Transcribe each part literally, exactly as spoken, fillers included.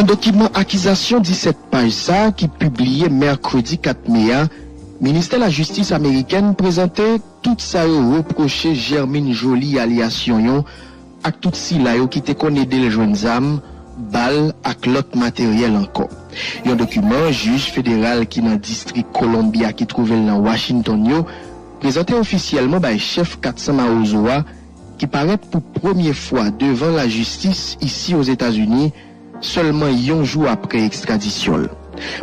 Nan dokiman akizasyon disèt paj sa a ki pibliye mèkredi kat me a, Ministè Lajistis amerikèn prezante tout sa yo repwoche Germine Joly alyas Yonyon ak tout sila yo ki te konn ede l jwenn zam, bal ak lòt materyèl ankò. Yon dokiman jij federal ki nan distrik Columbia ki twouve l nan Washington yo prezante ofisyèlman bay chèf kat san Mawozo a, ki parèt pou premye fwa devan lajistis isi Ozetazini sèlman yon jou apre ekstradisyon l.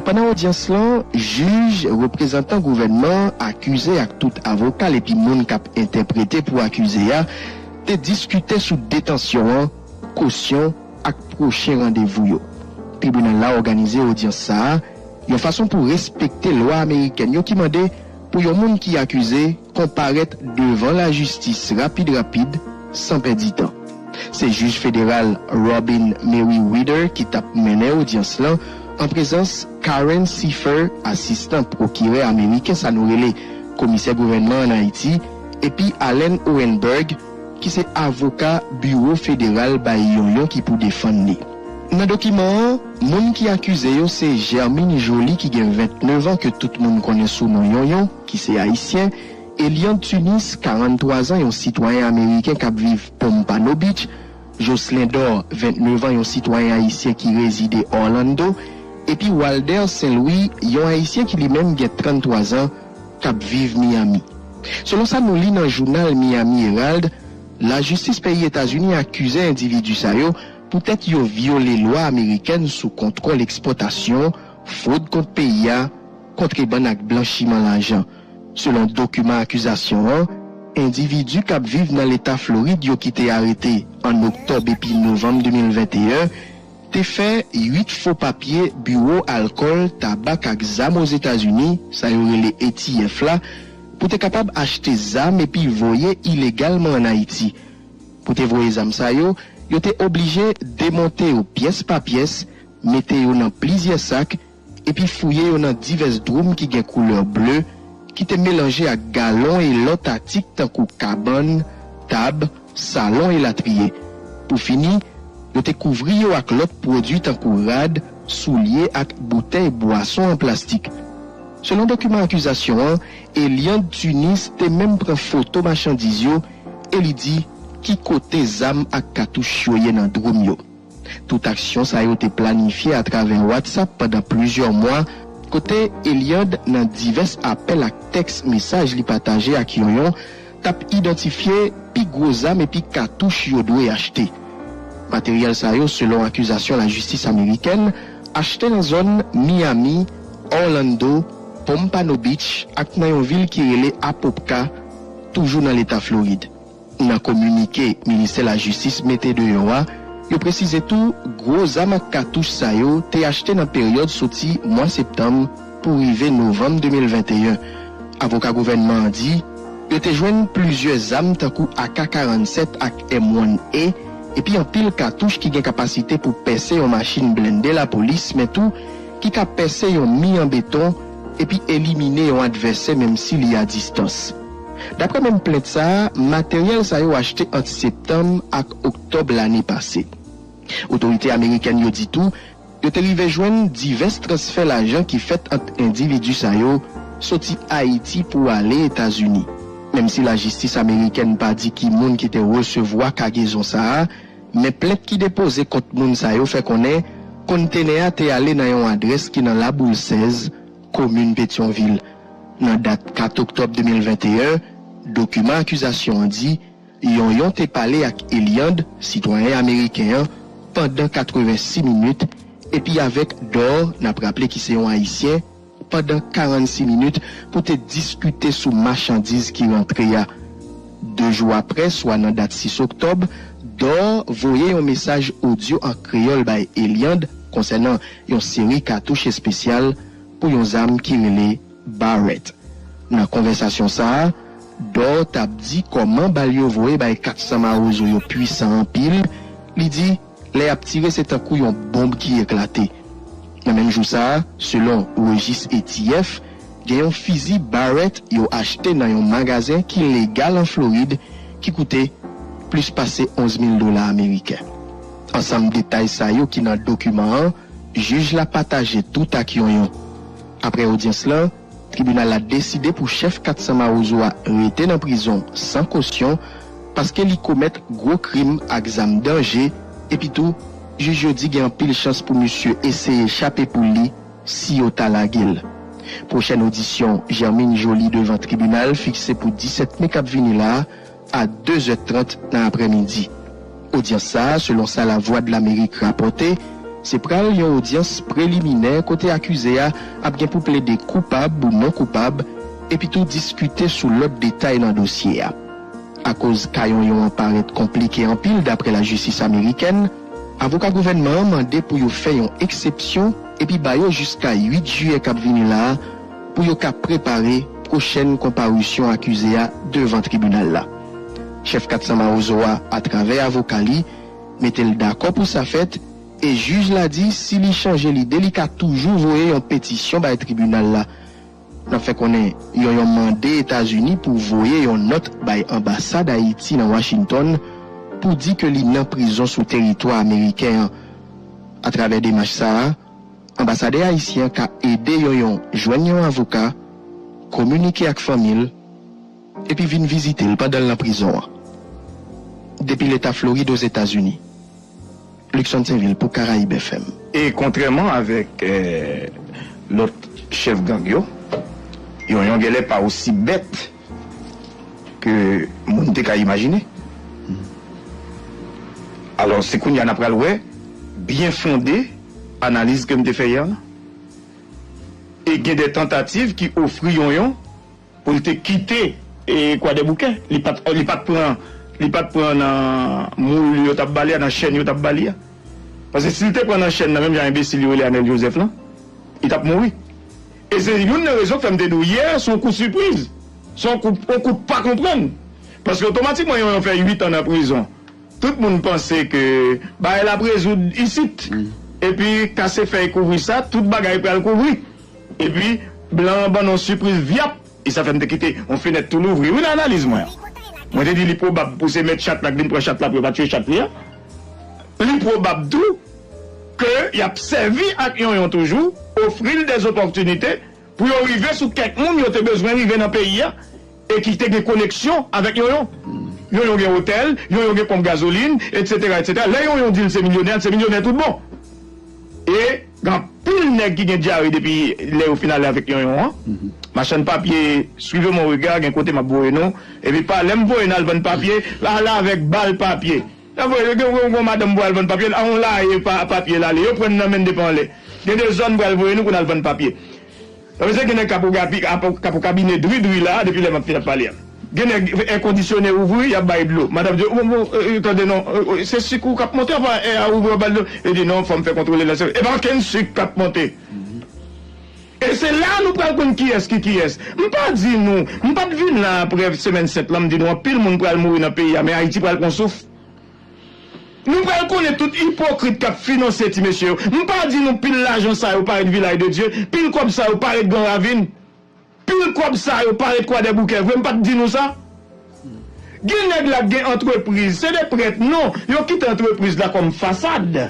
Pandan odyans lan, jij, reprezantan gouvènman, akize ak tout avoka l epi moun k ap entèprete pou akize a te diskite sou detansyon an, kosyon ak pwochen randevou yo. Tribinal la òganize odyans sa a yon fason pou respekte lwa amerikèn yo ki mande pou yon moun ki akize konparèt devan lajistis rapid rapid, san pèdi tan. Se jij federal Robin Meriwether ki t ap mennen odyans lan, an prezans Karen Siffer, asistan pwokirè ameriken sa nou rele komisè gouvènman ann Ayiti, epi Allen Orenberg, ki se avoka biwo federal bay Yonyon ki pou defann li. Nan dokiman an, moun ki akize yo se Germine Joly ki gen venntenev an ke tout moun konnen sou non Yonyon, ki se ayisyen, Eliande Tunis, karanntwa zan, yon sitwayen ameriken k ap viv Pompano Beach, Jocelyn Dor, venntenev an, yon sitwayen ayisyen ki rezide Orlando, epi Walder Saint Louis, yon ayisyen ki li menm gen tranntwa zan, k ap viv Miami. Selon sa nou li nan jounal Miami Herald, lajistis peyi Etazini akize endividi sa yo poutèt yo vyole lwa amerikèn sou kontwòl ekspòtasyon, fwod kont peyi a, kontrebann ak blanchiman lajan. Selon dokiman akizasyon an, endividi k ap viv nan leta Florid yo ki te arete an oktòb epi novanm de mil venteyen te fè uit fo papye biwo alkòl, tabak ak zam Ozetazini, sa yo rele A T F la, pou te kapab achte zam epi voye ilegalman ann Ayiti. Pou te voye zam sa yo, yo te oblije demonte yo pyès pa pyès, mete yo nan plizyè sak, epi fouye yo nan divès dwoum ki gen koulè ble, ki te melanje ak galon e lòt atik tankou kabann, tab, salon elatriye. Pou fini, yo te kouvri yo ak lòt pwodui tankou rad, soulye ak boutèy bwason an plastik. Selon dokiman akizasyon an, Eliande Tunis te menm pran foto machandiz yo e li di ki kote zam ak katouch yo ye nan dwoum yo. Tout aksyon sa yo te planifye atravè WhatsApp pandan plizyè mwa, kote Eliande, nan divès apèl ak tèks mesaj li pataje ak Yonyon, t ap idantifye pi gwo zam epi katouch yo dwe achte. Materyèl sa yo, selon akizasyon lajistis amerikèn, achte nan zòn Miami, Orlando, Pompano Beach ak nan yon vil ki rele Apopka, toujou nan leta Florid. Nan kominike Ministè Lajistis mete deyò a, yo presize tou gwo zam ak katouch sa yo te achte nan peryòd soti mwa septanm pou rive novanm de mil venteyen. Avoka gouvènman an di yo te jwenn plizyè zam tankou A K karannsèt ak M one A, epi anpil katouch ki gen kapasite pou pèse yon machin blende lapolis, men tou ki ka pèse yon mi an beton epi elimine yon advèsè menm si li a distans. Daprè menm plent sa a, materyèl sa yo achte ant septanm ak oktòb lane pase. Otorite amerikèn yo di tou, yo te rive jwenn divès transfè lajan ki fèt ant endividi sa yo soti Ayiti pou ale Etazini. Menm si lajistis amerikèn pa di ki moun ki te resevwa kagezon sa a, men plent ki depoze kont moun sa yo fè konnen kontenè a te ale nan yon adrès ki nan Laboul sèz, komin Petyonvil. Nan dat kat oktòb de mil venteyen, dokiman akizasyon an di Yonyon te pale ak Eliande, sitwayen ameriken an, pandan katrevensis minit, epi avèk Dor, n ap raple ki se yon Ayisyen, pandan karannsis minit pou te diskite sou machandiz ki rantre a. De jou apre, swa nan dat sis oktòb, Dor voye yon mesaj odyo an kreyòl bay Eliande konsènan yon seri katouch espesyal pou yon zam ki rele Barrett. Nan konvèsasyon sa a, Dor t ap di kòman bal yo voye bay kat san Mawozo yo pwisan anpil, li di lè y ap tire se tankou yon bonb ki eklate. Nan menm jou sa a, selon rejis A T F, gen yon fizi Barrett yo achte nan yon magazen ki legal an Florid ki koute plis pase onz mil dola ameriken. Ansanm detay sa yo ki nan dokiman an, Jij la pataje tout ak Yonyon. Apre odyans lan, tribinal la deside pou chèf kat san Mawozo a rete nan prizon san kosyon, paske li komèt gwo krim ak zam danje, epi tou, jij yo di gen anpil chans pou misye eseye chape poul li si yo ta lage l. Pwochèn odisyon Germine Joly devan tribinal fikse pou disèt me k ap vini la a, a de zè trant nan aprèmidi. Odyans sa a, selon sa Lavwadlamerik rapòte, se pral yon odyans preliminè kote akize a ap gen pou plede koupab ou non koupab, epi tou diskite sou lòt detay nan dosye a. Akoz ka Yonyon an parèt konplike anpil dapre lajistis amerikèn, avoka gouvènman an mande pou yo fè yon eksepsyon epi ba yo jiska uit jiyè k ap vini la a pou yo ka prepare pwochèn konparisyon akize a devan tribinal la. Chèf kat san Mawozo a, atravè avoka li, mete l dakò pou sa fèt, e jij la di si li chanje lide, li ka toujou voye yon petisyon bay tribinal la. N ap fè konnen Yonyon mande Etazini pou voye yon nòt bay anbasad Ayiti nan Washington pou di ke li nan prizon sou teritwa ameriken an. Atravè demach sa a, anbasadè ayisyen an ka ede Yonyon jwenn yon avoka, kominike ak fanmi l, epi vin vizite l pandan l nan prizon an. Depi Leta Florid, Ozetazini, Luckson Sainvil pou Karayib F M. E kontrèman avèk eh, lòt chèf gang yo, Yonyon genlè pa osi bèt ke moun te ka imajine. Alò, se kounye a n ap pral wè byen fonde analiz ke m te fè yè a. E gen de tantativ ki ofri Yonyon pou l te kite e Kwadèboukè. Li pa t, li pa t pran, li pa t pran nan moul yo t ap ba li a, nan chèn yo t ap ba li a. Paske si l te pran nan chèn nan, menm jan enbesil yo rele Anèl Jozèf lan, li t ap mouri. E se youn nan rezon k fè m te di w yè, se yon kou sipriz. Se yon kou, yon kou pa konprann. Paske otomatikman, Yonyon fè uit an nan prizon. Tout moun panse ke bagay la ap rezoud isit. Epi kase fèy kouvri sa, tout bagay pral kouvri. Epi blan an ban nou sipriz vyap. E sa fè m te kite yon fenèt tou louvri. Wi, nan analiz mwen an. Mwen te di li pwobab pou se mèt chat la k vin pran chat la pou yo pa tiye chat li a. Li pwobab tou ke y ap sèvi ak Yonyon toujou, ofri l dèzopòtinite pou yo rive sou kèk moun yo te bezwen rive nan peyi a e ki te gen koneksyon avèk Yonyon. Yonyon gen otèl, Yonyon gen ponp gazolin, etsetera, etsetera. Lè Yonyon di l se milyonè, l se milyonè tout bon. E gen anpil nèg ki gen dyare depi lè yo fin ale avèk Yonyon an. Machann papye, suivez mon regard, gen kote m ap voye nou. Epi pa lè m voye n al vann papye, l ale avèk bal papye. L ap voye, gen yon madanm pou al vann papye, a yon laye pa, papye l ale. Yo pran l nan men n depi anlè. Gen de zòn pral voye nou pou n al vann papye. Sa vle di gen nèg k ap ou gabi-, ap, k ap ou kabine dri dri la, depi lè m ap fin ap pale a. Gen nèg èkondisyone ouvri, y ap bay dlo. Madanm di, "Bon, bon, eh, eh, tande non, eh, eh, se sik ou k ap monte, anfen, eh, a ouvri, w ap bay dlo." Li di, "Non, fò m fè kontwole la." Se, e pa okenn sik k ap monte. E se la nou pral konn kiyès ki kiyès. M pa di nou, m pa t vin la apre semèn sent lan, m di nou anpil moun pral mouri nan peyi a, men Ayiti pral pran souf. Nou pral konnen tout ipokrit k ap finanse ti mesye yo. M pa di nou pil lajan sa yo pa ret Vilaj de Dye, pil kòb sa yo pa ret Gran Ravin, pil kòb sa yo pa ret Kwadèboukè vre, m pa t di nou sa? Gen nèg la k gen antrepriz, se de prèt, non, yo kite antrepriz la kòm fasad.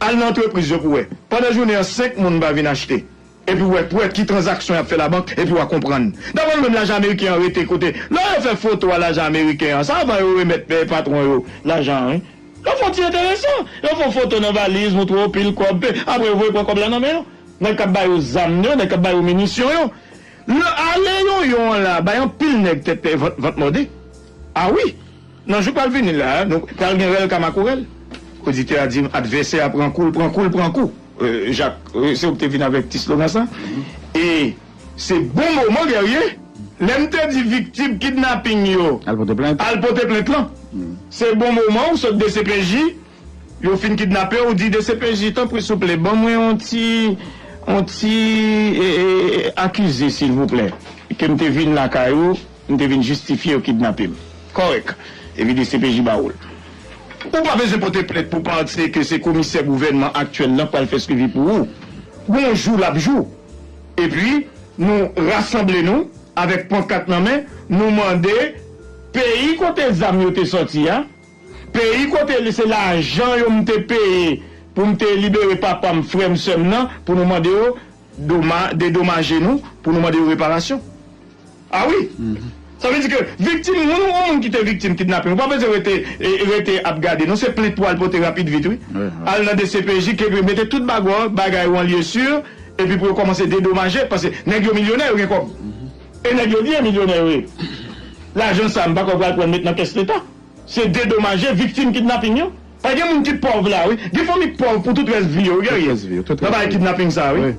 Al nan antrepriz yo pou wè. Pandan jounen an, senk moun pa vin achte. Epi w wè, w wè ki tranzaksyon y ap fè labank, epi w a konprann. Dabò, nou menm lajan ameriken an rete kote. Lè yo fè foto a lajan ameriken an, sa avan yo remèt, eh, patwon yo lajan an, wi. Yo fè yon ti enteresan. Yo fè yon foto nan valiz, montre w pil kòb, apre yo voye pran kòb la nan men yo. Nèg k ap ba yo zam yo, nèg k ap ba yo minisyon yo. Lè ale Yonyon an la, bay anpil nèg tèt, eh, vant, vant mòde. A wi! Nan jou k pral vini la, nou pral gen rèl ka makorèl. Oditè a di m, advèsè a pran kou, l pran kou, l pran kou. Euh, Jak, euh, se ou ki te vin avèk ti slogan sa. E se bon moman, Guerrier. Lè m te di viktim kidnaping yo al pote plent, al pote plent lan. Se bon moman, ou sot D C P J, yo fin kidnape, ou di D C P J, tanpri, souple, ban mwen yon ti, yon ti, eh, eh, akize, silvouplè, ke m te vin lakay ou, m te vin jistifye yo kidnape m. Kòrèk. Epi D C P J ba ou l. Ou pa bezwen pote plent pou panse ke se komisè gouvènman aktyèl lan k pral fè swivi pou ou. Gon jou l ap jou. Epi, nou rasanble nou avèk pankat nan men, nou mande peyi kote zam yo te sòti a, peyi kote se lajan yo m te peye Pou m te libere papa m, frè m, sè m nan, pou nou mande yo doma, dedomaje nou, pou nou mande yo reparasyon. Ah wi. Sa vle di ke viktim, moun, yon moun ki te viktim kidnaping, ou pa bezwen rete, e, rete ap gade. Non, se plent pou al pote rapid vit, wi. Al nan D C P J, ke mete tout bagay, bagay ou an lye si, epi pou yo kòmanse dedomaje, paske nèg yo milyonè, yo gen kòb. E nèg yo byen milyonè, yo ye. Lajan sa, m pa kwè pral pran met nan kès leta. Se dedomaje viktim kidnaping yo. Pa gen moun ki pòv la, wi. Gen fanmi pòv pou tout rès vi yo, wi, Guerrier. Nan bagay kidnaping sa, wi.